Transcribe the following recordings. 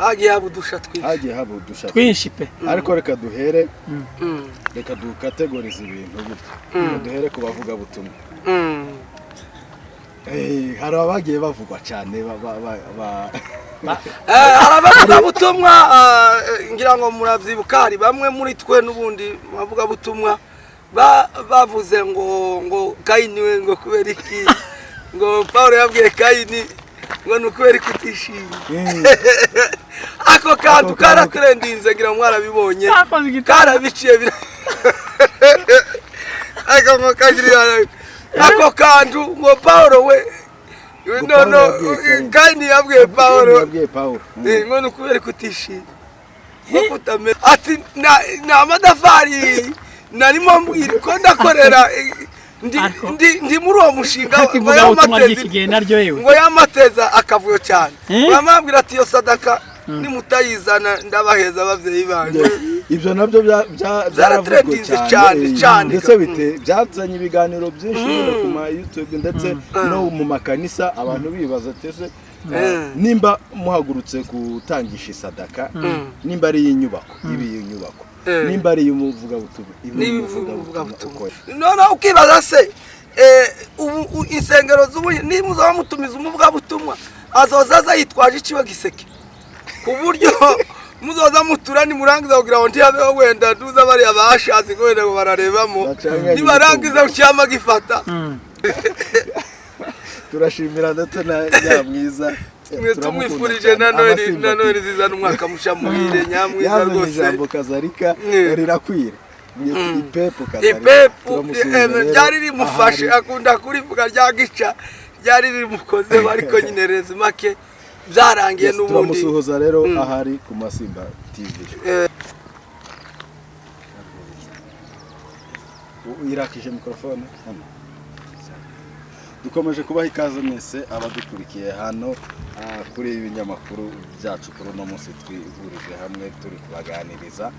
Hagiye haba udusha twinshi. Hagiye haba udusha twinshi pe. Ariko reka duhere, reka dukategorize ibintu gutya. Reka duhere ku bavugabutumwa. Hari abagiye bavugwa cyane Hari abavugabutumwa, ngira ngo murabyibuka, hari bamwe muri twe n'ubundi bavugabutumwa bavuze ngo Kayini we, ngo kubera iki, ngo Paul yabwiye Kayini ngo ni ukubera ko utishimye. Ako kantu Ako kantu karatrendinze, ngira ngo mwarabibonye. Kakoze igitabo. Karabiciye bira ariko ngo kagirira ako kantu ngo Paul we Ngo no no Paul yabwiye Kayini. Kayini yabwiye Paul Yabwiye Paul. Ngo ni ukubera ko utishimye, ngo kutamera, ati ni amatafari narimo mbwira ko ndakorera, ndi ndi muri uwo mushinga ngo Ivugabutumwa yamateze ry'iki gihe naryo yewe. Ngo yamateza akavuyo cyane. Eh? Bamubwira ati: "Iyo sadaka nimutayizana ndabaheza ababyeyi banyu." Ibyo nabyo byaravuzwe Byaratrendinze cyane, cyane. Ndetse byazanye ibiganiro byinshi nyine ku ma YouTube ndetse no mu makanisa, abantu bibaza ati: "Ese nimba muhagurutse gutangisha isadaka, nimba ari iy'inyubako iba iy'inyubako, nimba ari iy'umuvugabutumwa iba niba iy'umuvugabutumwa?" uvugabutumwa Uko noneho ukibaza se, ubu insengero z'ubu nimuzaba mutumiza umuvugabutumwa, azoza aza yitwaje iciwe giseke, ku buryo muzoza mutura nimurangiza kugira ngo ntihabeho wenda ntuza bariya bashatse ngo wenda ngo bararebamo. Bacanganye. Nibarangiza cyama gifata. Turashimira ndetse na Nyamwiza. Mwe Turamukunda tumwifurije cyane. na Noheli Amasimba na Noheli nziza n'umwaka musha muhire, Nyamwiza. Yazanye Rwose. ijambo kazarika rirakwira. Mwita ipepu kazarika. Ipepu. Turamusuhuza rero Ryari rimufashe. Ahari. Akunda kurivuga rya gica ryari rimukoze, ariko nyine rezimake byarangiye Yes, n'ubundi. Turamusuhuza rero ahari ku Masimba TV. Irakije mikorofone hano. Dukomeje kubaha ikaze mwese abadukurikiye hano kuri ibi binyamakuru byacu. Kuri uno munsi twihurije hamwe turi kubaganiriza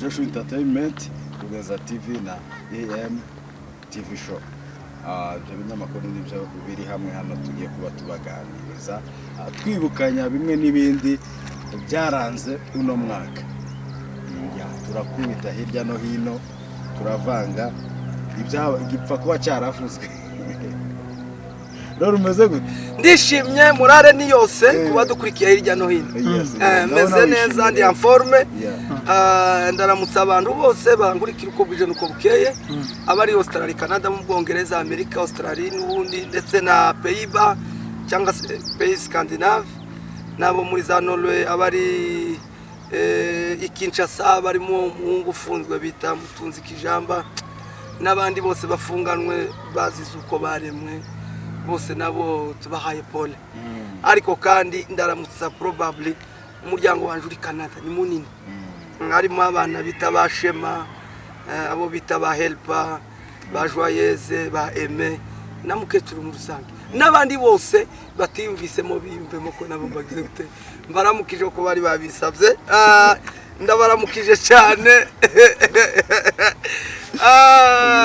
Joshua Entertainment, Rugeza TV na AM TV Show. Ibyo binyamakuru nibyo biri hamwe hano, tugiye kuba tubaganiriza, twibukanya bimwe n'ibindi byaranze uno mwaka. Ya, turakubita hirya no hino, turavanga gipfa kuba cyaravuzwe. Rero umeze gute? Ndishimye, murare ni yose kuba dukurikiye hirya no hino. Ndabona Meze neza, wishimye ndi rero. En forme. Ndaramutsa abantu bose bankurikira uko bwije n'uko bukeye, abari Australia, Canada, mu Bwongereza, Amerika, Australia n'ubundi ndetse na Pays-Bas cyangwa se pays Scandinave, n'abo muri za Norway, abari i Kinshasa barimo umuhungu ufunzwe bita Mutunzi Kijamba n'abandi bose bafunganwe bazize uko baremwe, bose nabo tubahaye pole. Ariko kandi ndaramutsa probably umuryango wanje uri Canada, ni munini, harimo abana bita ba Shema, abo bita ba Helpa, ba Joyeze, ba Aime na mukecuru muri rusange, n'abandi bose batiyumvisemo biyumvemo ko nabo bagize gute, mbaramukije ko bari babisabye. Ndabaramukije cyane.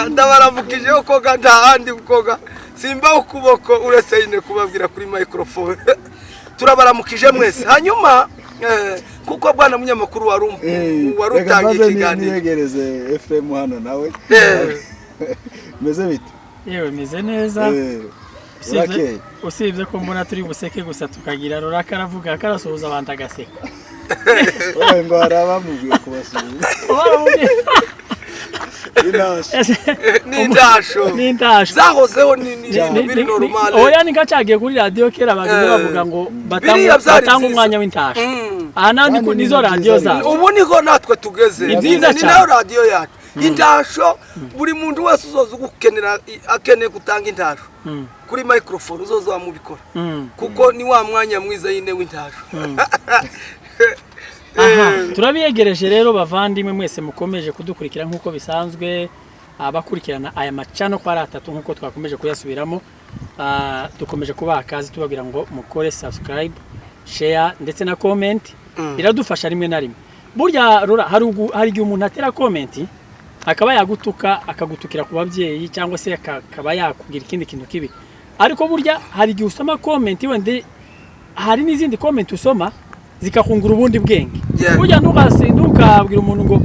Ndabaramukije koga nta handi koga simba ukuboko uretse nyine kubabwira kuri microphone. Turabaramukije mwese. Hanyuma kuko bwana munyamakuru wari wari Reka utangiye maze ikiganiro. Niyegereze FM hano nawe. Meze bite? Yewe, meze neza. Urakeye? Usibye ko mbona turi buseke gusa, tukagira ruraka aravuga karasuhuza abantu agaseka. Wowe ngo hari abamubwiye kubasuhuza. Inashe. N'indasho. N'indasho. Zahozeho, ni Cyane. biri normale. Oya, ni kacyagiye kuri radiyo kera bagize bavuga ngo Biriya byari batanga byiza. umwanya w'intasho. Aha naho Kandi ni nizo byiza radiyo rero. zacu. Ubu niho natwe tugeze. Ni byiza Ni cyane. nayo radiyo yacu, intasho. Buri muntu wese uzoza ugukenera, akeneye gutanga intasho kuri microphone, uzoza wamubikora kuko ni wa mwanya mwiza nyine w'intasho. Aha, turabiyegereje rero bavandimwe mwese mukomeje kudukurikira nk'uko bisanzwe, abakurikirana aya macano ko ari atatu nk'uko twakomeje kuyasubiramo. Dukomeje kubaha akazi tubabwira ngo mukore subscribe, share ndetse na comment. Biradufasha rimwe na rimwe. Burya rora hari igihe umuntu atera comment akaba yagutuka, akagutukira ku babyeyi cyangwa se akaba yakubwira ikindi kintu kibi, ariko burya hari igihe usoma comment wenda hari n'izindi comment usoma. Zikakungura ubundi bwenge. Burya ntukabwira umuntu ngo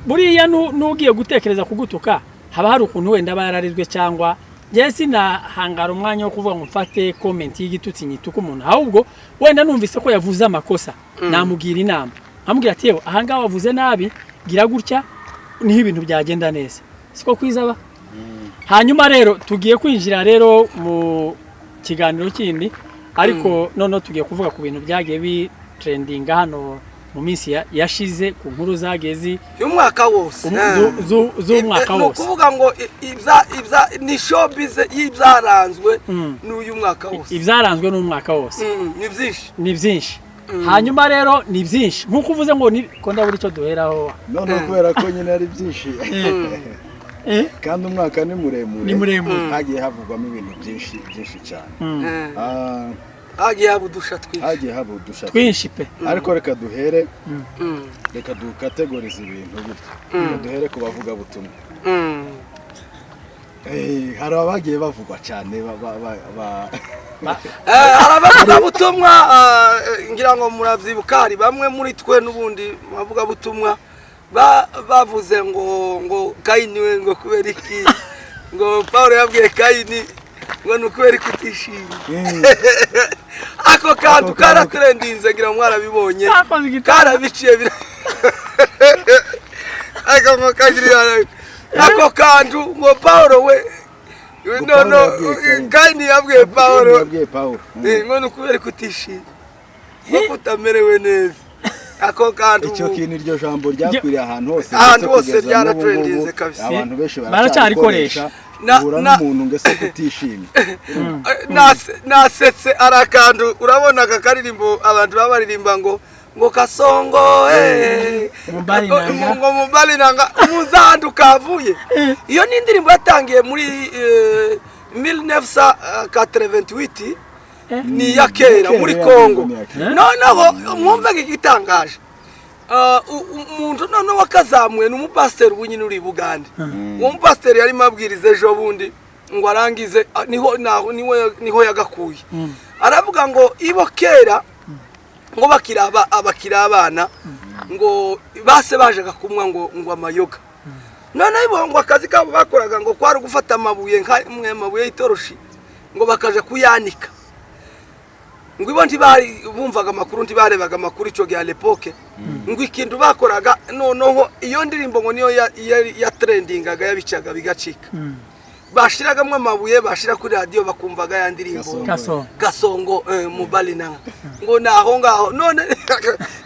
buriya n'ugiye gutekereza kugutuka, haba hari ukuntu wenda aba yararizwe, cyangwa njyewe sinahangara umwanya wo kuvuga ngo mfate comment y'igitutsi nyituka umuntu. Ahubwo wenda numvise ko yavuze amakosa, namugira inama, nkamubwira ati: "Yewe, ahangaha wavuze nabi, gira gutya, niho ibintu byagenda neza." Siko kwizaba. Hanyuma rero tugiye kwinjira rero mu kiganiro kindi, ariko noneho tugiye kuvuga ku bintu byagiye bitrendinga hano mu minsi yashize, ku nkuru zagiye y'umwaka wose. Z'umwaka Ni wose. ukuvuga ngo ibya ni showbiz y'ibyaranzwe n'uyu mwaka wose. Ibyaranzwe n'umwaka wose. Ni byinshi. Ni byinshi. Hanyuma rero ni byinshi nk'uko uvuze ngo ni ko ndabura icyo duheraho. Noneho kubera ko nyine ari byinshi kandi umwaka ni muremure, Ni muremure. hagiye havugwamo ibintu byinshi byinshi cyane. Hagiye haba udusha twinshi. Hagiye haba udusha Twinshi pe. Ariko reka duhere, reka dukategorize ibintu gutya. Reka duhere ku bavugabutumwa. Hari abagiye bavugwa cyane Hari abavugabutumwa, ngira ngo murabyibuka, hari bamwe muri twe n'ubundi bavugabutumwa bavuze ngo Kayini we, ngo kubera iki, ngo Paul yabwiye Kayini ngo ni ukubera ko utishimye. Ako kantu Ako kantu. Karatrendinze, ngira ngo mwarabibonye. Kakoze igitaramo. Karabiciye bira ako ngo kagirira ako kantu ngo Paul we Ngo no no Paul yabwiye Kayini. Kayini yabwiye Paul Yabwiye Paul. Ngo ni ukubera ko utishimye, ngo utamerewe neza, ako kantu. Icyo kintu, iryo jambo ryakwiriye ahantu hose, Ahantu ndetse hose kugeza n'ubu ryaratrendinze ngubu kabisa. abantu benshi Baracyarikoresha. baracyarikoresha. Uhura n'umuntu ngo ese kutishimye? Nasetse ari akantu, urabona aka karirimbo abantu baba baririmba ngo kasongo Mubali nanga. Ngo mubali nanga muzandu kavuye. Iyo ni indirimbo yatangiye muri 1988, ni iya kera muri Kera, Kongo. ni iya kera. Noneho mwumve igitangaje. Umuntu noneho wakazamuye ni umupasiteri ubu nyine uri i Bugande. Uwo mupasiteri yarimo abwiriza ejo bundi ngo arangize, niho naho niho yagakuye, aravuga ngo ibo kera ngo bakiri abakiri abana, ngo base bajaga kunywa ngo amayoga. Noneho ibo ngo akazi kabo bakoraga ngo kwari gufata amabuye nka amabuye y'itoroshi, ngo bakaja kuyanika. Ngo ibo ntibari bumvaga amakuru, ntibarebaga amakuru icyo gihe à l'époque. Ngo ikintu bakoraga noneho, iyo ndirimbo ngo niyo ya trendingaga, yabicaga bigacika, bashiragamo amabuye, bashira kuri radiyo, bakumvaga ya ndirimbo. Gasongo. Kasongo. Gasongo, mubali nanga, ngo naho ngaho. None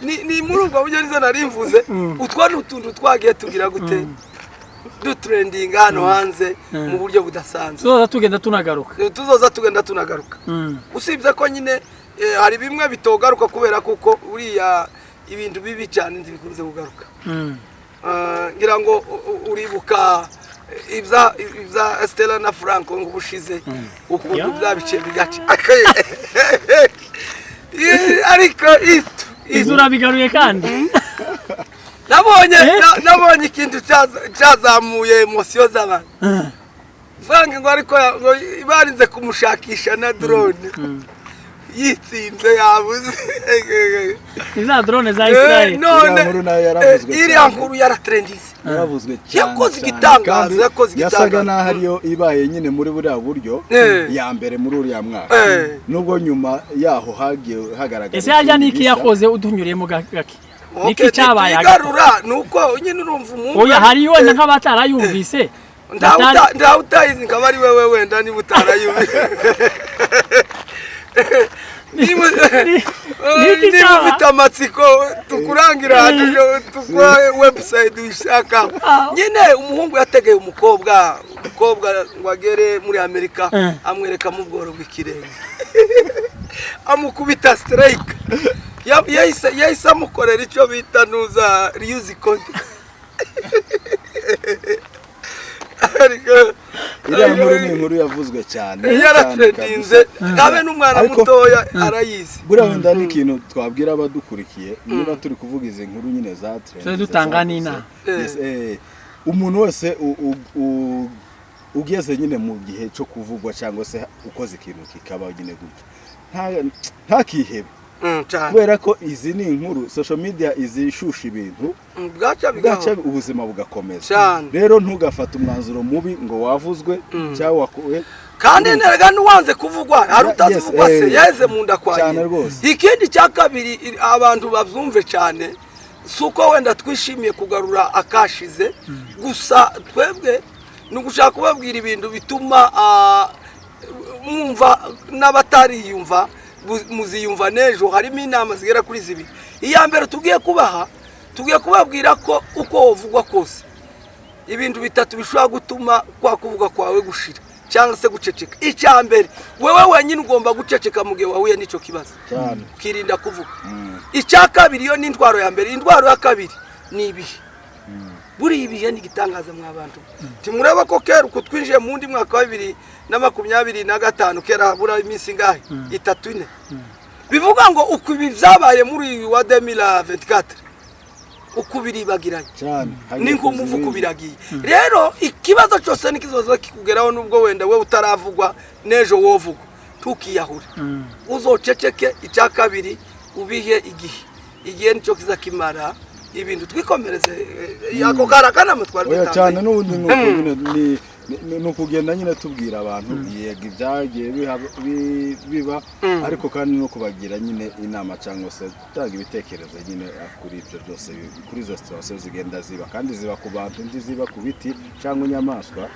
ni muri ubwo buryo nizo nari mvuze. Utwo ni utuntu twagiye tugira gute, dutrendinga hano hanze mu buryo budasanzwe. Tuzoza tugenda tunagaruka. Tuzoza tugenda tunagaruka. Usibye ko nyine hari bimwe bitogaruka kubera kuko uriya ibintu bibi cyane ntibikunze kugaruka. Ngira ngo uribuka ibya Stella na Franco ngo ubushize ukuntu byabiciye bigaca. Ariko itu Izo urabigaruye kandi. Nabonye Eh? Nabonye ikintu cyazamuye émotion z'abantu. Frank ngo ariko ngo barinze kumushakisha na drone, yitsinze yabuze. Ni za drone za Israel. None Iriya nkuru nayo yaravuzwe iriya cyane. nkuru yaratrendinze. Yaravuzwe cyane Yakoze cyane, igitangaza, kandi yakoze yasaga igitangaza. n'aho ariyo ibaye nyine muri buriya buryo ya mbere muri uriya mwaka, nubwo nyuma yaho hagiye hagaragara Ese hajya ikindi niki bisa. yakoze? Udunyuriyemo gake, niki Okay, cyabaye hagati? ntigarura ni uko nyine urumva umuntu Oya, hari wenda nk'abatarayumvise. Ntawe utayizi, nkaba ari wewe wenda niba utarayumvise. Niki Niba cyaba? ufite amatsiko, tukurangira ahantu, tukuha website uyishakaho. Nyine umuhungu yategeye umukobwa ngo agere muri Amerika, amwerekamo ubworo bw'ikirenge, amukubita strike. Yahise amukorera icyo bita nuza reuse content, ariko Iriya nkuru ni inkuru yavuzwe cyane cyane yaratrendinze kabisa. habe n'umwana mutoya arayizi. Buriya wenda n'ikintu twabwira abadukurikiye, niba turi kuvuga izi nkuru nyine za trend, Tujye dutanga n'inama. Yes, umuntu wese ugeze nyine mu gihe cyo kuvugwa cyangwa se ukoze ikintu kikaba nyine gutya, ntakihebe. Cyane. Kubera ko izi ni inkuru, social media izishusha ibintu, Bwaca bwaca bigaho. ubuzima bugakomeza. Cyane. Rero ntugafate umwanzuro mubi ngo wavuzwe cyangwa wakuwe. Kandi nerega n'uwanze kuvugwa hari utazivugwa se yeze mu nda kwa Cyane nyina. rwose. Ikindi cya kabiri, abantu babyumve cyane, si uko wenda twishimiye kugarura akashize gusa, twebwe ni ugushaka kubabwira ibintu bituma mwumva n'abatariyumva muziyumva n'ejo. Harimo inama zigera kuri zibiri. Iya mbere tugiye kubaha, tugiye kubabwira ko uko wovugwa kose, ibintu bitatu bishobora gutuma kwa kuvuga kwawe gushira cyangwa se guceceka. Icya mbere, wewe wenyine ugomba guceceka mu gihe wahuye n'icyo kibazo, ukirinda kuvuga. Icya kabiri, iyo ni intwaro ya mbere. Intwaro ya kabiri ni ibihe. Buriya ibihe ni igitangaza mwa bantu. Timureba ko kera uku twinjiye mu wundi mwaka wa 2025, kera habura iminsi ingahe? Itatu, ine. Bivuga ngo uku ibi byabaye muri uyu wa 2024, uku biribagiranye Cyane. ni nk'umuvuko biragiye. Rero ikibazo cyose n'ikibazo kikugeraho, nubwo wenda we utaravugwa, n'ejo wovugwa, ntukiyahure, uzoceceke. Icya kabiri, ubihe igihe. Igihe nicyo kizakimara ibintu. Twikomereze, ako kari akanama twari Oya dutanze. cyane. N'ubundi ni uko nyine, ni ukugenda nyine tubwira abantu yego ibyagiye biba, ariko kandi no kubagira nyine inama cyangwa se gutanga ibitekerezo nyine kuri ibyo byose, kuri izo situation zigenda ziba, kandi ziba ku bantu, indi ziba ku biti cyangwa inyamaswa.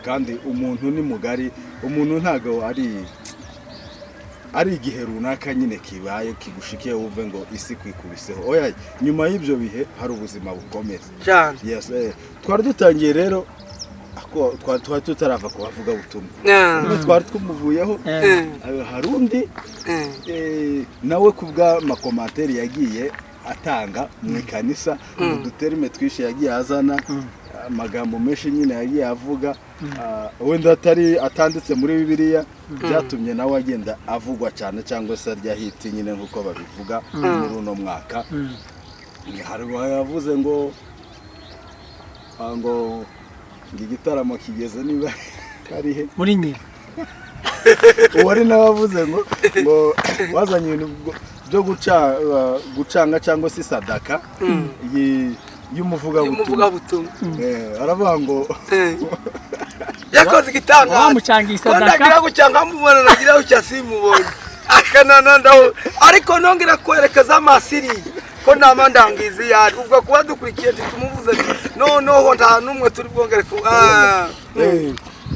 Kandi umuntu ni mugari, umuntu ntabwo ari igihe runaka nyine kibaye kigushikiye wumve ngo isi kwikubiseho. Oya, nyuma y'ibyo bihe hari ubuzima bukomeza. Cyane. Yes, twari dutangiye rero twari tutarava ku bavugabutumwa. Niba twari twumuvuyeho, hari undi nawe ku bw'amacommentaires yagiye atanga mu ikanisa, mu duterme twinshi yagiye azana, amagambo menshi nyine yagiye avuga, wenda atari atanditse muri Bibiliya, byatumye nawe agenda avugwa cyane cyangwa se arya hit nyine nk'uko babivuga muri uno mwaka. Hari uwavuze ngo ngo igitaramo kigeze niba kari he? Muri nyina. Uwari nawe avuze ngo wazanye ibintu byo gucanga cyangwa se isadaka y'umuvugabutumwa. Umuvugabutumwa. Aravuga ngo Yakoze igitangaza. Wamucangiye isadaka. Ko ndagira gutya nkamubona, nagira gutya simubonye, akananandaho, ariko nongera kwerekeza amaso iriya ko nama ndangizi yari ubwo kuba dukurikiye ntitumuvuze ati noneho nta n'umwe turi bwongere ku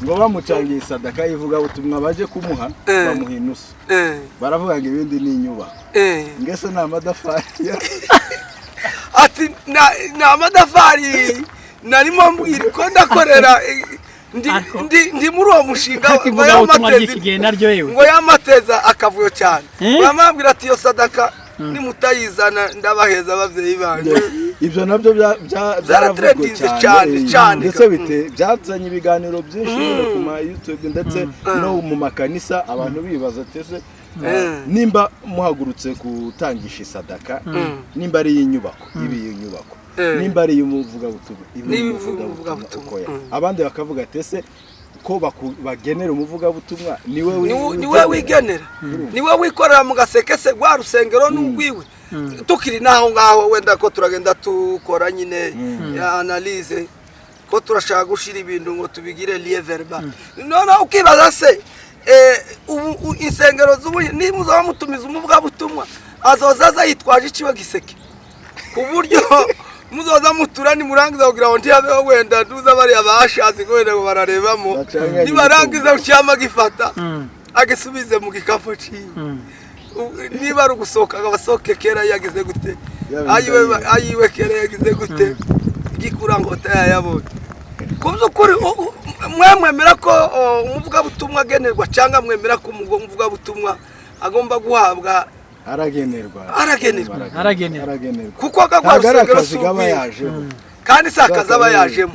Ngo bamucangiye isadaka y'ivugabutumwa, baje kumuha bamuha inusu, baravuga ngo ibindi ni inyubako, ngese ni amadafari. Ati ni amadafari narimo mbwira ko ndakorera, ndi muri uwo mushinga Ariko ngo ivugabutumwa yamateze ry'iki gihe naryo yewe. Ngo yamateza akavuyo cyane. Bamambwira ati iyo sadaka nimutayizana ndabaheza ababyeyi banjye. Ibyo nabyo byaravuzwe Byaratrendinze cyane, cyane. Ndetse byazanye ibiganiro byinshi nyine ku ma YouTube ndetse no mu makanisa, abantu bibaza ati ese nimba muhagurutse gutangisha isadaka, nimba ari iy'inyubako iba iy'inyubako, nimba ari iy'umuvugabutumwa iba Niba iy'umuvugabutumwa, umuvugabutumwa, uko abandi bakavuga ati ese ko bagenera umuvugabutumwa niwe Niwe wigenera, niwe wikorera mu gaseke se rwa rusengero n'urwiwe? Tukiri n'aho ngaho, wenda ko turagenda tukora nyine ya analyse, ko turashaka gushira ibintu ngo tubigire lie verba. Noneho ukibaza se, ubu insengero z'ubu nimuzaba mutumiza umuvugabutumwa, azoza aza yitwaje ikiwe giseke, ku buryo muzoza mutura nimurangiza kugira ngo ntihabeho wenda ntuza bariya bashatse ngo wenda ngo bararebamo, Bacanganye. nibarangiza cyama gifata agisubize mu gikapu ciwe. Niba ari ugusohoka ngo abasohoke kera yagize gute? Yabize. Ayiwe ayiwe kera yagize gute? Gikura ngo yayabonye. Ku by'ukuri, mwe mwemera ko umuvugabutumwa agenerwa cyangwa mwemera ko umuvugabutumwa agomba guhabwa? Aragenerwa. Aragenerwa. Aragenerwa. Aragenerwa. Kuko akagwa Ntabwo ari rusengero akazi si kaba urwiwe. yajeho. Kandi si akazi aba Akazi. yajemo.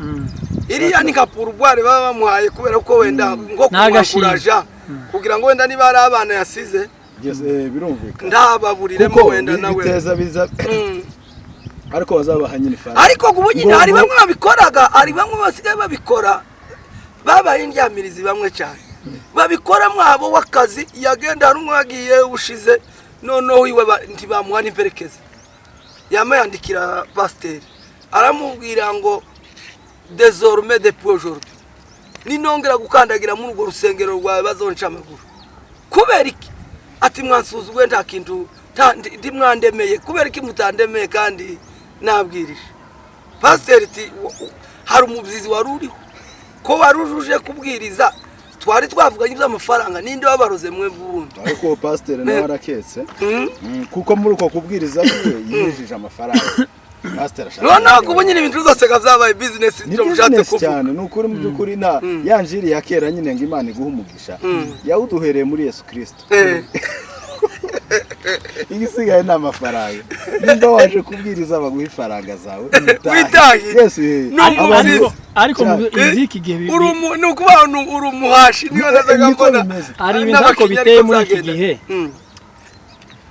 Iriya ni nka pourboire baba bamuhaye kubera ko wenda nko Ni agashimwe. kumwakuraja kugira ngo wenda niba ari abana yasize Yes, birumvikana ntababuriremo kuko wenda nawe biteza biza, ariko bazabaha nyine ifaranga. Ariko ubu nyine hari bamwe babikoraga, hari bamwe basigaye babikora babaye indyamirizi, bamwe cyane babikora mwabo w'akazi yagenda. Hari umwe wagiye ubushize. Noneho iwe ntibamuha n'imperekeza. Yama yandikira pasiteri, aramubwira ngo: "Désormais, depuis aujourd'hui, ninongera gukandagira muri urwo rusengero rwawe, bazonca amaguru." Kubera iki? Ati: "Mwansuzuguye, nta kintu ntimwandemeye. Kubera iki mutandemeye kandi nabwirije?" Pasiteri ati: "Hari umubyizi wari uriho ko wari uje kubwiriza, twari twavuganye iby'amafaranga. Ninde wabaroze mwe bundi?" Ariko uwo pasiteri nawe araketse. Kuko muri uko kubwiriza kwe yinjije amafaranga. Pasiteri ashaka Noneho ubu nyine ibintu byose nga byabaye bizinesi. Ni Icyo mushatse business kuvuga. cyane. Ni ukuri, mu by'ukuri, nta ya njiri ya kera nyine ngo Imana iguhe umugisha, yawuduhereye muri Yesu Kirisito. Igisigaye ni amafaranga. Nimba waje kubwiriza, baguha ifaranga zawe, utahe. Witahire. Yes, Ni Ariko umubyizi. ariko mu Eh, iby'iki gihe uri ni ukuvuga ngo uri umuhashi, niyo nazaga Niko mbona. bimeze. Hari ibintu ariko N'abakinnyi biteye ariko muri iki byagenda. gihe.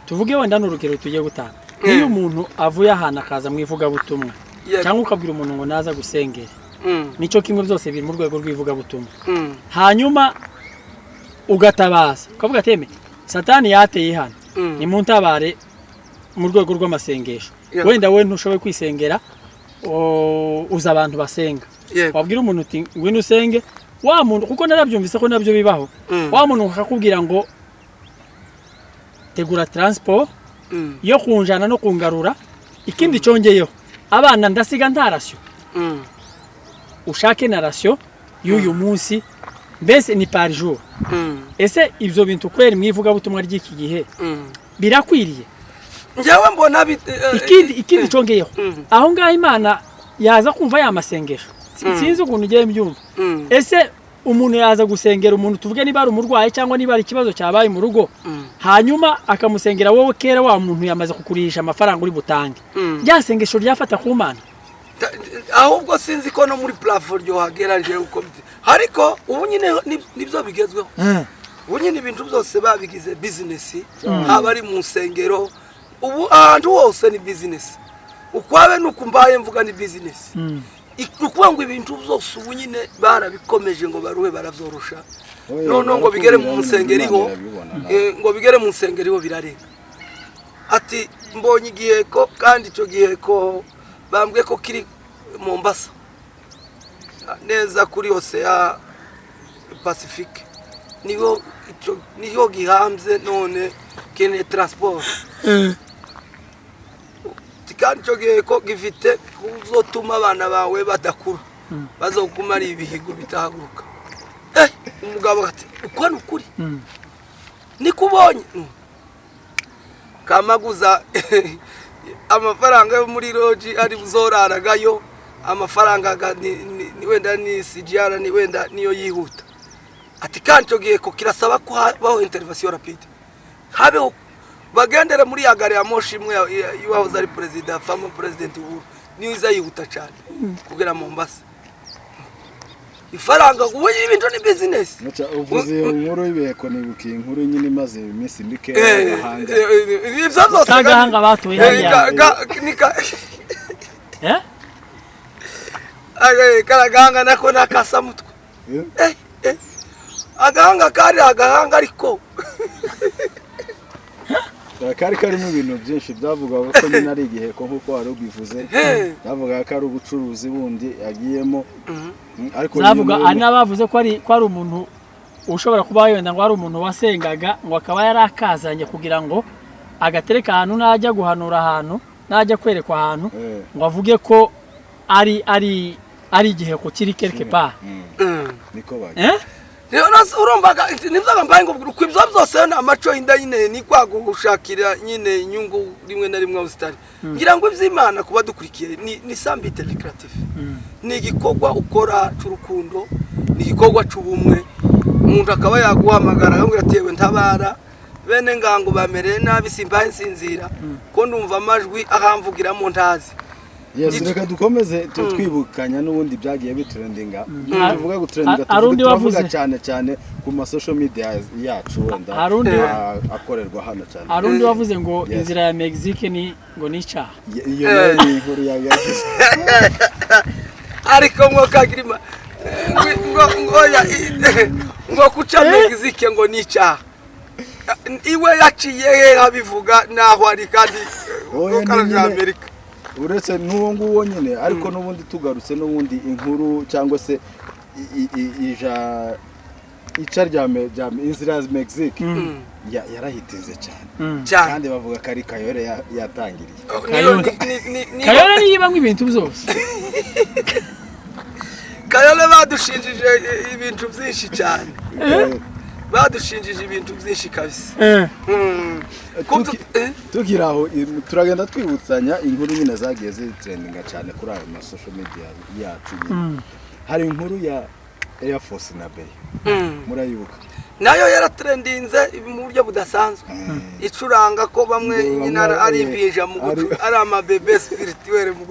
Tuvuge wenda ni urugero tugiye gutanga: nk'iyo umuntu avuye ahantu akaza mu ivugabutumwa, cyangwa ukabwira umuntu ngo naza gusengera, nicyo kimwe, byose biri mu rwego rw'ivugabutumwa. Hanyuma ugatabaza ukavuga ati: "Eme, Satani yateye hano, nimuntabare mu rwego rw'amasengesho." Wenda we ntushoboye kwisengera, uza abantu basenga. Wabwira umuntu uti: "Ngwino usenge," wa muntu, kuko narabyumvise ko nabyo bibaho, wa muntu akakubwira ngo: "Tegura transport yo kunjana no kungarura. Ikindi cyongeyeho, abana ndasiga nta ration, ushake na ration y'uyu munsi." Mbese ni par jour. Ese ibyo bintu kweri mu ivugabutumwa ry'iki gihe birakwiriye? Njyewe mbona Ikindi cyongeyeho, aho ngaho Imana yaza kumva ya masengesho? Sinzi ukuntu ugiye mbyumva. Ese umuntu yaza gusengera umuntu, tuvuge niba ari umurwayi cyangwa niba ari ikibazo cyabaye mu rugo, hanyuma akamusengera, wowe kera wa muntu yamaze kukurisha amafaranga uri butange, rya sengesho ryafata ku Mana? Ahubwo sinzi ko no muri plafond ryohagera njewe uko ariko ubu nyine nibyo bigezweho. Ubu nyine ibintu byose babigize bizinesi, haba ari mu nsengero, ubu ahantu hose ni bizinesi. Ukwabe nuko mbaye mvuga, ni bizinesi. Ni ukuvuga ngo ibintu byose ubu nyine barabikomeje ngo baruhe, barabyorosha. Oya, Noneho ngo bigere mu barakubwira, nsengero Imana iho irabibona nawe. Ngo bigere mu nsengero iho birarenga. Ati: "Mbonye igiheko, kandi icyo giheko bambwiye ko kiri Mombasa, neza kuri Océan Pacifique, niho ico niho gihambye. None keneye transport, kandi icyo giheko gifite kuzotuma abana bawe badakura, bazoguma ari ibihigo bitahaguruka." Umugabo ati: "Uko ni ukuri?" "Niko ubonye." Kamaguza amafaranga yo muri lodge ari buzoraragayo, amafaranga wenda ni SGR, ni wenda niyo yihuta. Ati: "Kandi icyo gihe ko kirasaba ko habaho intervention rapide, habeho bagendere muri ya gari ya moshi imwe y'uwahoze ari perezida, former president Uhuru, niyo iza yihuta cyane kugera Mombasa." Ifaranga, ubu ibintu ni business. Muca uvuze iyo nkuru y'ibiheko, nibuka iyi nkuru nyine imaze iminsi mike y'agahanga. Ibyo byose Kagahanga batuye hariya. Eh? Karagahanga nako nakasamutwe. Agahanga kari agahanga ariko. Kari karimo ibintu byinshi byavugaga ko nyine ari igiheko nk'uko wari ubivuze. Byavugaga ko ari ubucuruzi bundi agiyemo. Ariko Zavuga nyine hari n'abavuze ko ari umuntu ushobora kuba wenda ngo ari umuntu wasengaga, ngo akaba yari akazanye kugira ngo agatereka ahantu, najya guhanura ahantu, najya kwerekwa ahantu, ngo avuge ko ari igiheko kiri quelque part. Niko bagiye. Eh? Rero urumva nibyo mbaye ngo uko ibyo byose ni amaco y'inda nyine, ni kwa gushakira nyine inyungu rimwe na rimwe aho zitari. Ngira ngo iby'Imana kuba dukurikiye ni sans but lucratif, ni igikorwa ukora cy'urukundo, ni igikorwa cy'ubumwe. Umuntu akaba yaguhamagara akakubwira ati: "Yewe ntabara, bene ngango bamereye nabi, simbaye nsinzira ko ndumva amajwi ahamvugiramo ntazi." Yes, reka dukomeze twibukanya n'ubundi byagiye bitrendinga. Tuvuga gutrendinga, Hari undi turavuga wavuze. cyane cyane ku ma social media yacu wenda Hari undi akorerwa hano cyane. Hari undi wavuze ngo Yes. inzira ya Mexique ni ngo ni icyaha. Iyo nayo ni inkuru yagize. Ariko mwokagirima ngo ngo ya ngo kuca Mexique ngo ni icyaha. Iwe yaciye he abivuga naho ari kandi Oya, ni karaja nyine. Amerika. Uretse n'uwo nguwo nyine, ariko n'ubundi tugarutse n'ubundi inkuru cyangwa se ija ica rya inzira ya Mexique yarahitinze cyane. Cyane. Kandi bavuga ko ari Kayore yatangiriye. Niyo- Kayole. ni- Kayole niyo ibamo ibintu byose. Kayole badushinjije ibintu byinshi cyane, badushinjije ibintu byinshi kabisa. Tukiri aho, turagenda twibutsanya inkuru nyine zagiye zitrendinga cyane kuri ayo ma social media yacu nyine. Hari inkuru ya Air Force na Bey, murayibuka? Nayo yaratrendinze mu buryo budasanzwe, icuranga ko bamwe Ngo nyine bamwe, ari impinja mu ari amabebe spirituel mu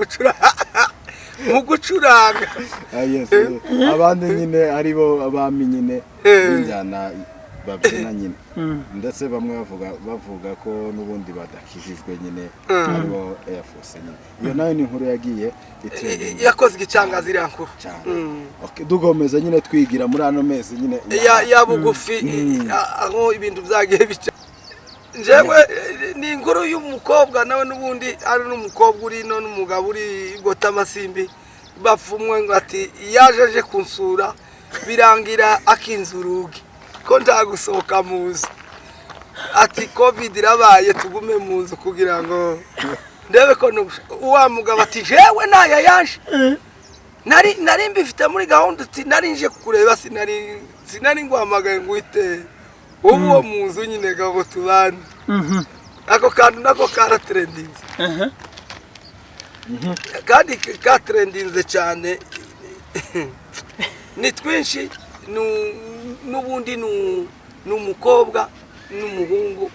gucuranga. Ah, yes, abandi nyine aribo abami nyine b'injyana babyina nyine, ndetse bamwe bavuga ko n'ubundi badakijijwe nyine, aribo Air Force nyine. Iyo nayo ni inkuru yagiye itrendinga. Yakoze igicangaza iriya nkuru. Cyane. Okay, dukomeza nyine twigira muri ano mezi nyine Ya bugufi, aho ibintu byagiye bica, njyewe ni inkuru y'umukobwa nawe n'ubundi ari n'umukobwa uri no n'umugabo uri Gotamasimbi, bapfumwe ngo ati yaje aje kunsura birangira akinze urugi ko nta gusohoka mu nzu, ati COVID irabaye, tugume mu nzu kugira ngo ndebe ko wa mugabo ati jewe naya yaje nari mbifite muri gahunda, uti nari nje kukureba, sinari nguhamagaye ngo uhite ubu uwo mu nzu nyine ngo tubane. Ako kantu nako karatrendinze kandi katrendinze cyane. Ni twinshi, n'ubundi ni umukobwa n'umuhungu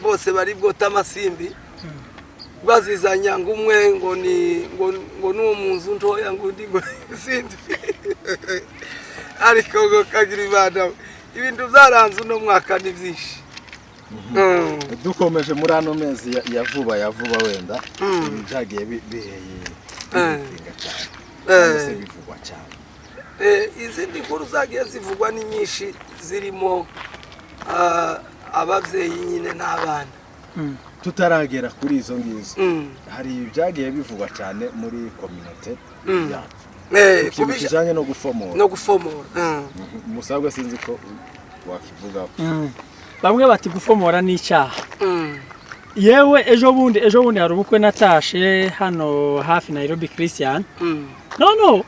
bose bari bwota amasimbi, bazizanya ngo umwe ngo ni ngo n'uwo mu nzu ntoya, ngo undi ngo sinzi, ariko ngo kagira Imana, ibintu byaranze uno mwaka ni byinshi. Dukomeje muri ano mezi ya vuba wenda, ibintu byagiye bihitinga cyane cyangwa se bivugwa cyane. Izindi nkuru zagiye zivugwa ni nyinshi, zirimo ababyeyi nyine n'abana. Tutaragera kuri izo ngizo, hari ibyagiye bivugwa cyane muri communauté yacu, ikintu kijyanye no gufomora. No gufomora. Musabwa, sinzi ko wakivugaho. Bamwe bati gufomora ni icyaha. Yewe, ejo bundi hari ubukwe natashe hano hafi Nairobi Christian. No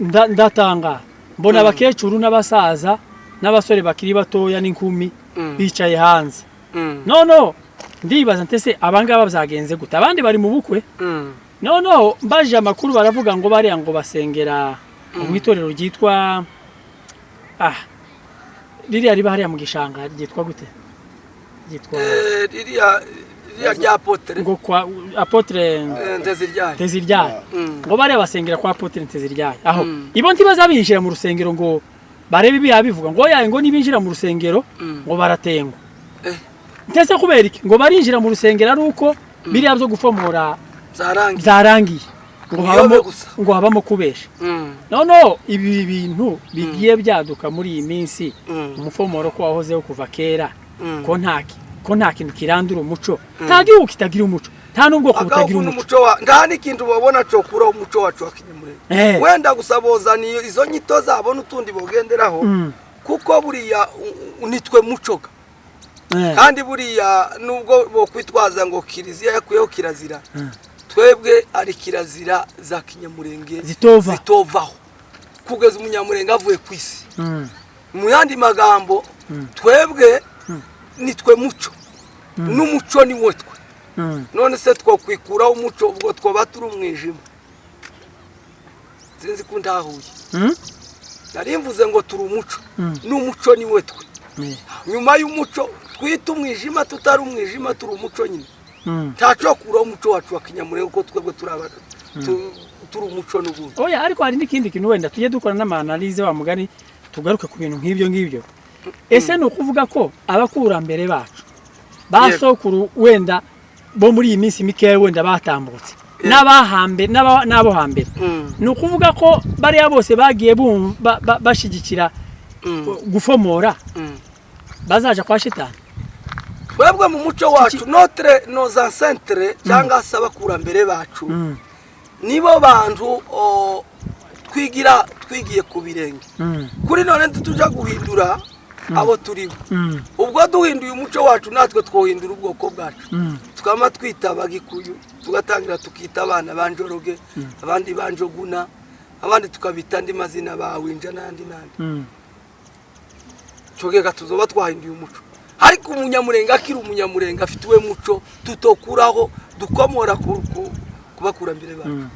ndatanga mbona abakecuru n'abasaza n'abasore bakiri batoya n'inkumi bicaye hanze. No ndibaza ntese abangaba byagenze gute, abandi bari mu bukwe? No mbaje amakuru, baravuga ngo bariya ngo basengera mu itorero ryitwa ririya riba hariya mu gishanga, ryitwa gute, ryitwa Ririya rya apôtre. Ngo kwa apôtre Nteziryayo. Nteziryayo. Ngo bariya basengera kwa apôtre Nteziryayo aho. Ibo ntibaza binjira mu rusengero ngo barebe ibiya bivuga ngo yaye, ngo nibinjira mu rusengero ngo baratengwa. Ntese kubera iki? Ngo barinjira mu rusengero ari uko biriya byo gufomora Zarangiye. byarangiye, ngo Uyobe habamo gusa. ngo habamo kubesha. No ibi bintu bigiye byaduka muri iyi minsi, umufomoro ko wahozeho kuva kera, ko nta kintu kirandura umuco, nta gihugu kitagira umuco, nta n'ubwoko butagira Agahugu umuco. N'umuco wa nta n'ikintu babona cokuraho umuco wacu wa kinyamurenge. Wenda gusa bozana izo nyito zabo n'utundi bogenderaho, kuko buriya nitwe mucoga. Kandi buriya nubwo bokwitwaza ngo kiliziya yakuyeho kirazira, twebwe ari kirazira za kinyamurenge Zitova. zitovaho kugeza umunyamurenge avuye ku isi. Mu yandi magambo, twebwe nitwe muco n'umuco ni wo twe. None se twokwikuraho umuco, ubwo twoba turi umwijima? Sinzi ko ntahuye. Nari mvuze ngo turi umuco n'umuco ni we twe. Nyuma y'umuco twita umwijima, tutari umwijima, turi umuco nyine. Ntacyo kuraho umuco wacu wa kinyamurenge, kuko twebwe turi umuco n'ubundi. Oya, ariko hari n'ikindi kintu wenda tujye dukora n'ama analyse wa mugani, tugaruke ku bintu nk'ibyo ngibyo. Ese ni ukuvuga ko abakurambere bacu, ba sokuru wenda bo muri iyi minsi mikeya wenda batambutse, n'abahambe n'abo hambere, ni ukuvuga ko bariya bose bagiye bashyigikira gufomora? Bazaja kwa shitani. Twebwe mu muco wacu, notre nos ancêtres cyangwa se abakurambere bacu, nibo bantu twigira, twigiye ku birenge. Kuri none tuja guhindura abo turibo. Ubwo duhinduye umuco wacu, natwe twohindura ubwoko bwacu, tukaba twita Abagikuyu, tugatangira tukita abana ba Njoroge, abandi ba Njoguna, abandi tukabita andi mazina, ba Winja n'andi n'andi. Cogeka tuzoba twahinduye umuco, ariko Umunyamurenga akiri Umunyamurenga, afite uwe muco tutokuraho, dukomora ku bakurambere bacu.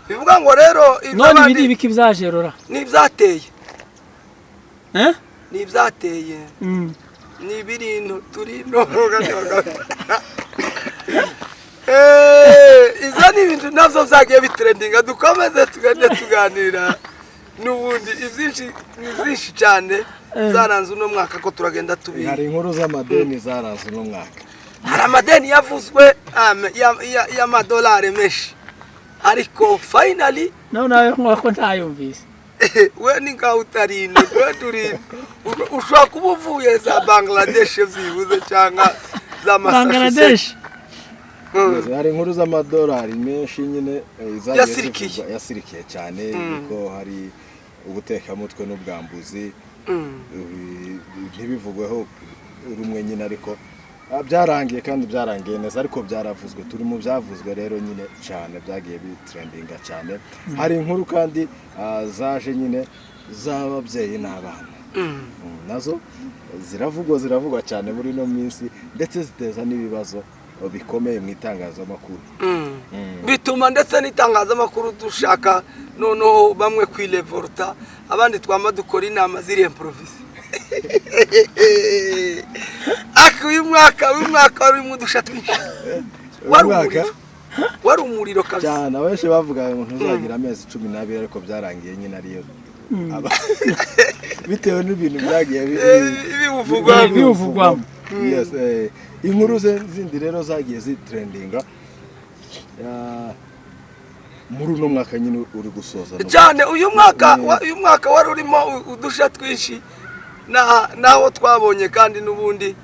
Bivuga ngo rero ibyo None ibi abandi ni ibiki byajerora? Ni ibyateye. Eh? Ni ibyateye. Ni ibirino turino. Izo ni ibintu nabyo byagiye bitrendinga. Dukomeze tugende tuganira n'ubundi, ibyinshi ni byinshi cyane zaranze uno mwaka, ko turagenda tubizi. Hari inkuru z'amadeni zaranze uno mwaka. Hari amadeni yavuzwe y'amadolari menshi, ariko finally Nawe nawe nkuko ntayumvise. We ni nkaho utari ino, we turi, ushobora kuba uvuye za Bangladesh byibuze, cyangwa za Massachusetts. Bangladesh. Hari inkuru z'amadolari menshi nyine zagiye Yasirikiye. zivugwa, yasirikiye cyane, kuko hari ubutekamutwe n'ubwambuzi. Ntibivugweho rumwe nyine, ariko byarangiye kandi byarangiye neza, ariko byaravuzwe. Turi mu byavuzwe rero nyine cyane, byagiye bitrendinga cyane. Hari inkuru kandi zaje nyine z'ababyeyi n'abana. Nazo ziravugwa cyane muri ino minsi, ndetse ziteza n'ibibazo bikomeye mu itangazamakuru. Bituma ndetse n'itangazamakuru dushaka noneho bamwe kwirevolta, abandi twama dukora inama ziri improvisées. Ariko uyu mwaka warimo udusha twinshi, wari Uyu mwaka? umuriro, wari umuriro kabisa. Cyane, abenshi bavuga ngo ntuzagira amezi 12, ariko byarangiye nyine ariyo bitewe n'ibintu byagiye Biwuvugwamo. Biwuvugwamo. Yes, inkuru ze zindi rero zagiye zitrendinga muri uno mwaka nyine uri gusoza. Cyane, uyu mwaka uyu mwaka wari urimo udusha twinshi, naho twabonye kandi n'ubundi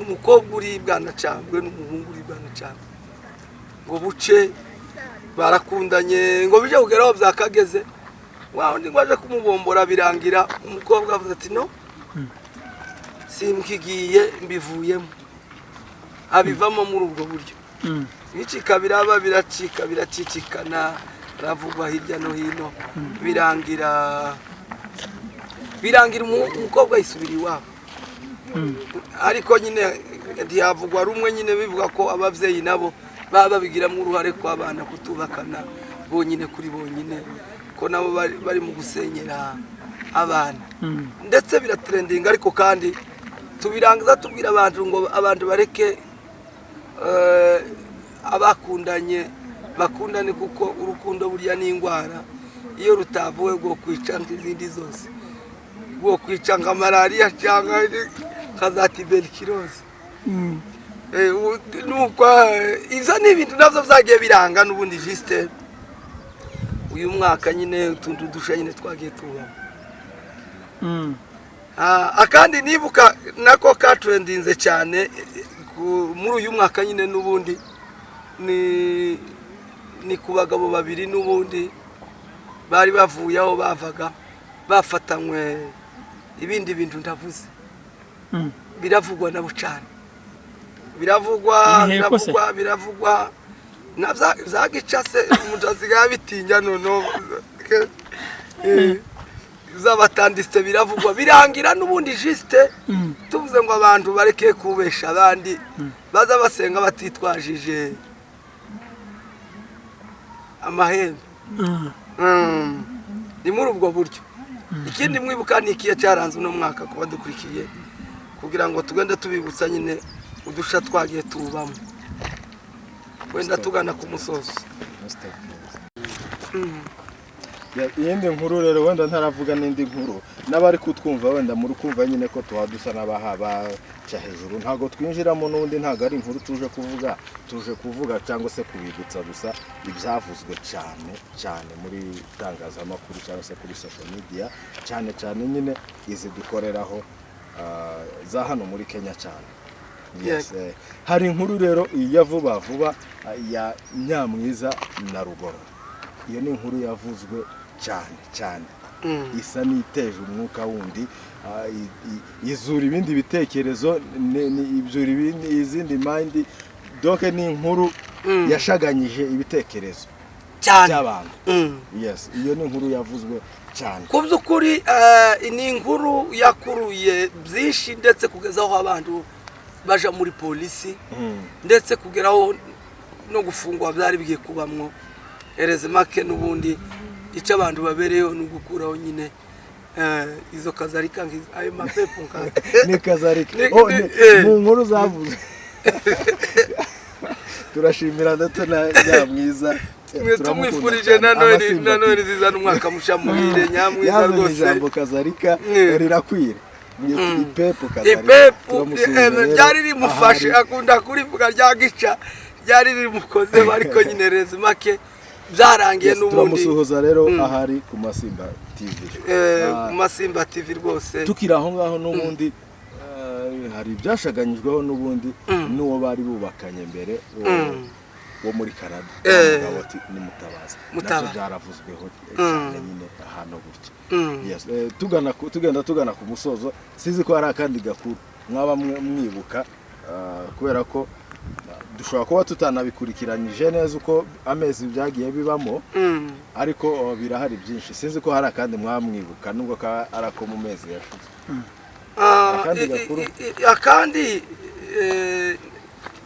umukobwa uri Bwanacambwe n'umuhungu uri Bwanacambwe, ngo buce barakundanye, ngo bije kugeraho byakageze, wa undi ngo aje kumubombora, birangira umukobwa avuze ati: "No, simkigiye, mbivuyemo." Abivamo muri ubwo buryo. Bicika, biraba, biracika, biracicikana, biravugwa hirya no hino, birangira umukobwa yisubira iwabo. Ariko nyine ntiyavugwa rumwe nyine, bivuga ko ababyeyi nabo baba babigiramo uruhare, ko abana kutubakana bonyine kuri bonyine, ko nabo bari mu gusenyera abana. Ndetse biratrendinga, ariko kandi tubirangiza tubwira abantu ngo abantu bareke abakundanye bakundane, kuko urukundo burya ni indwara, iyo rutavuwe rwo kwica nk'izindi zose, rwo kwica nka malariya cyangwa nka za tuberculose. Nuko ibyo ni ibintu nabyo byagiye biranga n'ubundi juste uyu mwaka nyine, utuntu dusha nyine twagiye tubamo. Akandi nibuka nako katrendinze cyane muri uyu mwaka nyine n'ubundi ni ku bagabo babiri n'ubundi bari bavuye aho bavaga, bafatanywe ibindi bintu ndavuze. Biravugwa nabo cyane, biravugwa. Ibiheko se? Biravugwa, biravugwa na bya gica se, umuntu asigaye abitinya noneho. Z'abatanditse biravugwa, birangira n'ubundi juste tuvuze ngo abantu bareke kubesha abandi, baza basenga batitwajije amahembe. Ni muri ubwo buryo. Ikindi mwibuka ni ikihe cyaranze uno mwaka kuba dukurikiye, kugira ngo tugende tubibutsa nyine udusha twagiye tubamo, wenda tugana ku musozo? Iyindi nkuru rero, wenda ntaravuga n'indi nkuru, n'abari kutwumva wenda muri kumva nyine ko tuba dusa n'abaha baca hejuru, ntabwo twinjiramo n'ubundi, ntabwo ari inkuru tuje kuvuga, tuje kuvuga cyangwa se kubibutsa gusa ibyavuzwe cyane cyane muri itangazamakuru cyangwa se kuri social media, cyane cyane nyine izi dukoreraho. za hano muri Kenya cyane. Yes, hari inkuru rero ya vuba vuba ya Nyamwiza na Rugoro. Iyo ni inkuru yavuzwe cyane cyane, isa n'iteje umwuka wundi, izura ibindi bitekerezo, ibyura ibindi, izindi mind. Donc ni inkuru yashaganyije ibitekerezo cyane by'abantu. Yes, iyo ni inkuru yavuzwe cyane. Ku by'ukuri ni inkuru yakuruye byinshi, ndetse kugeza aho abantu baja muri polisi, ndetse kugeraho no gufungwa byari bigiye kubamwo. Ereze make n'ubundi icyo abantu babereyeho ni ugukuraho nyine izo kazarika, ayo mapepo Ni kazarika. Oh, mu nkuru zavuzwe turashimira ndetse na Nyamwiza. Mwe tumwifurije na Noheli nziza n'umwaka musha muhire, Nyamwiza. Yazanye Rwose. ijambo kazarika rirakwira. Ipepo kazarika. Ipepu. Turamusuhuza rero Ryari rimufashe. Ahari. Akunda kurivuga rya gica ryari rimukoze, ariko nyine rezimake byarangiye Yes, n'ubundi. Turamusuhuza rero ahari ku Masimba TV. Ku Masimba TV rwose. Tukiri aho ngaho n'ubundi, hari ibyashaganyijweho n'ubundi n'uwo bari bubakanye mbere wo muri Canada, mugabo ati ni Mutabazi. Mutabazi. Nabyo byaravuzweho cyane nyine ahantu gutya. Yes, tugenda tugana ku musozo, sinzi ko hari akandi gakuru mwaba mwibuka, kubera ko dushobora kuba tutanabikurikiranyije neza uko amezi byagiye bibamo, ariko birahari byinshi. Sinzi ko hari akandi mwaba mwibuka, nubwo kaba ari ako mu mezi yashize. Akandi gakuru? Akandi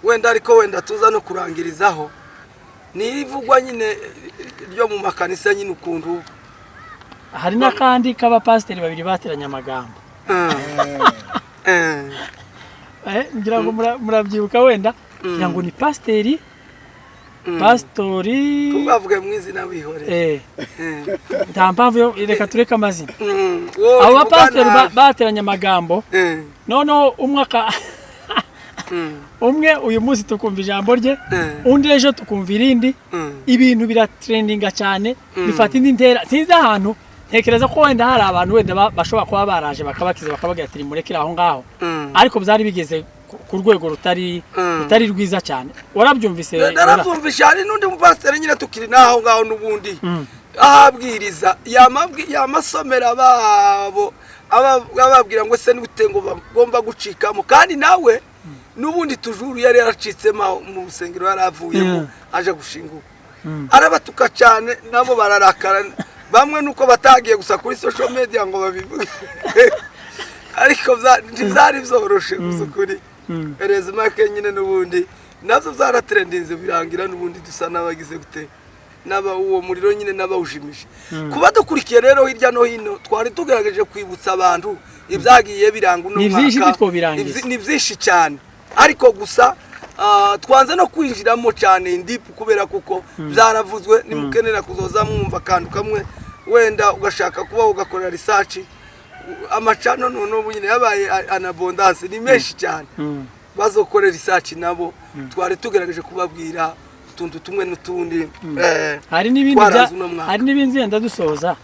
wenda, ariko wenda tuza no kurangirizaho, ni ivugwa nyine ryo mu makanisa nyine ukuntu. Hari n'akandi k'abapasiteri babiri bateranye amagambo. Ngira ngo murabyibuka wenda, ngira ngo ni pasiteri, pasitori. Tubavuge mu izina, wihorere. Nta mpamvu yo, reka tureke amazina. Wowe Abo uvuga bapasiteri nabi. bateranye amagambo, noneho umwe aka umwe uyu munsi tukumva ijambo rye, undi ejo tukumva irindi. Ibintu biratrendinga cyane, bifata indi ntera. Sinzi ahantu, ntekereza ko wenda hari abantu wenda bashobora kuba baraje bakabakiza, bakababwira ati murekere aho ngaho, ariko byari bigeze ku rwego rutari rutari rwiza cyane. Warabyumvise? Narabyumvishe. Hari n'undi mupasiteri nyine, tukiri n'aho ngaho n'ubundi, ahabwiriza yamasomera babo, ababwira ngo ese nute ngo bagomba gucikamo, kandi nawe n'ubundi tujuru yari yaracitsemo aho mu rusengero yari avuyemo, aje gushinguka, arabatuka cyane, nabo bararakara. Bamwe nuko batagiye gusa kuri social media ngo babivuge, ariko ntibyari byoroshe gusa ukuri. Rezimake nyine n'ubundi nabyo byaratrendinze, birangira n'ubundi dusa n'abagize gute, n'aba uwo muriro nyine n'abawujimije. Kuba dukurikiye rero hirya no hino, twari tugerageje kwibutsa abantu ibyagiye biranga uno Ni byinshi, mwaka. ntitwobirangiza. Ni byinshi cyane, ariko gusa twanze no kwinjiramo cyane in deep, kubera kuko byaravuzwe. Nimukenera kuzoza mwumva akantu kamwe, wenda ugashaka kuba ugakorera research, amacano none ubu nyine yabaye en abondance, ni menshi cyane, bazokorera research nabo. Twari tugerageje kubabwira utuntu tumwe n'utundi Hari n'ibindi twaranze uno mwaka. Hari n'ibindi wenda dusoza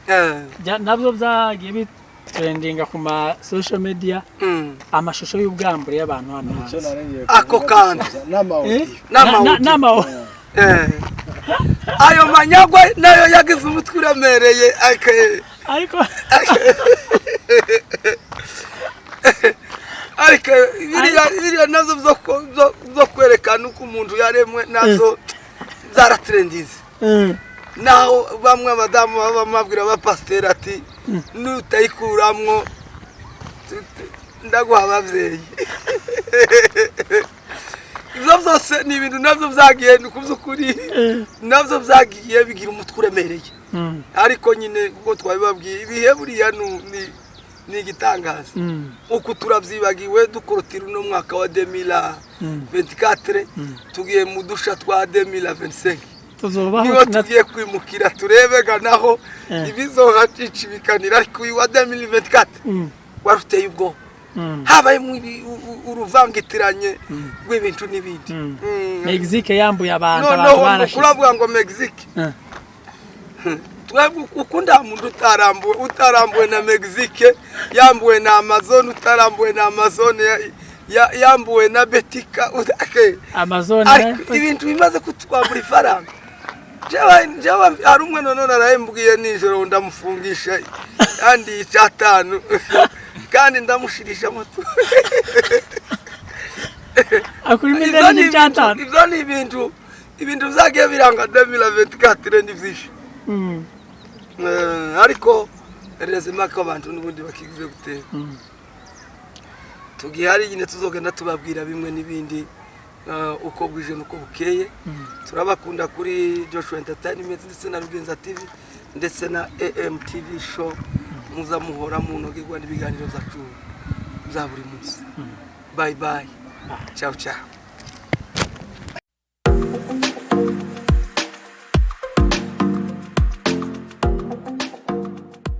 nabyo byagiye bitrendinga ku ma social media, amashusho y'ubwambure y'abantu hano Icyo hanze. narengeye Ako kuvuga kantu. dusoza, n'ama-audio. N'ama-audio. Ayo manyagwa nayo yagize umutwe uremereye Ariko ariko biriya nazo byo kwerekana uko umuntu yaremwe, nazo zaratrendinze, naho bamwe abadamu baba bamabwira abapasiteri ati nutayikuramwo ndaguha ababyeyi. Ibyo byose ni ibintu nabyo byagiye, ni ku by'ukuri nabyo byagiye bigira umutwe uremereye, ariko nyine kuko twabibabwiye, ibihe buriya ni igitangaza. Uku turabyibagiwe, dukorotira uno mwaka wa 2024, tugiye mu dusha twa 2025. Tuzobaho. Niho tugiye kwimukira, turebega naho ibizohacicibikanira, ariko uyu wa 2024 wari uteye ubwoba, habayemo uruvangitiranye rw'ibintu n'ibindi. Mexique yambuye abantu, abantu Noneho barashize. kuravuga ngo Mexique. Twebwe uko nta muntu utarambuwe na Mexique, yambuwe na Amazon, utarambuwe na Amazon, yambuwe na Betika. Amazon. Ariko ibintu bimaze kutwambura ifaranga. Jewe hari umwe none narayembwiye nijoro, ndamufungisha kandi 5 kandi ndamushirisha moto. Akurimo Ivyo ideni ni n'icyatanu. Ivyo ni ibintu vyagiye biranga 2024, ni vyinshi. Ariko rezima ko abantu n'ubundi bakigize gutera tugihari nyine, tuzogenda tubabwira bimwe n'ibindi uko bwije n'uko bukeye. Turabakunda kuri Joshua Entertainment ndetse na Rugenza TV ndetse na AMTV Show. Muza muhora munogerwa n'ibiganiro byacu bya buri munsi. Bye bye, ciao ciao.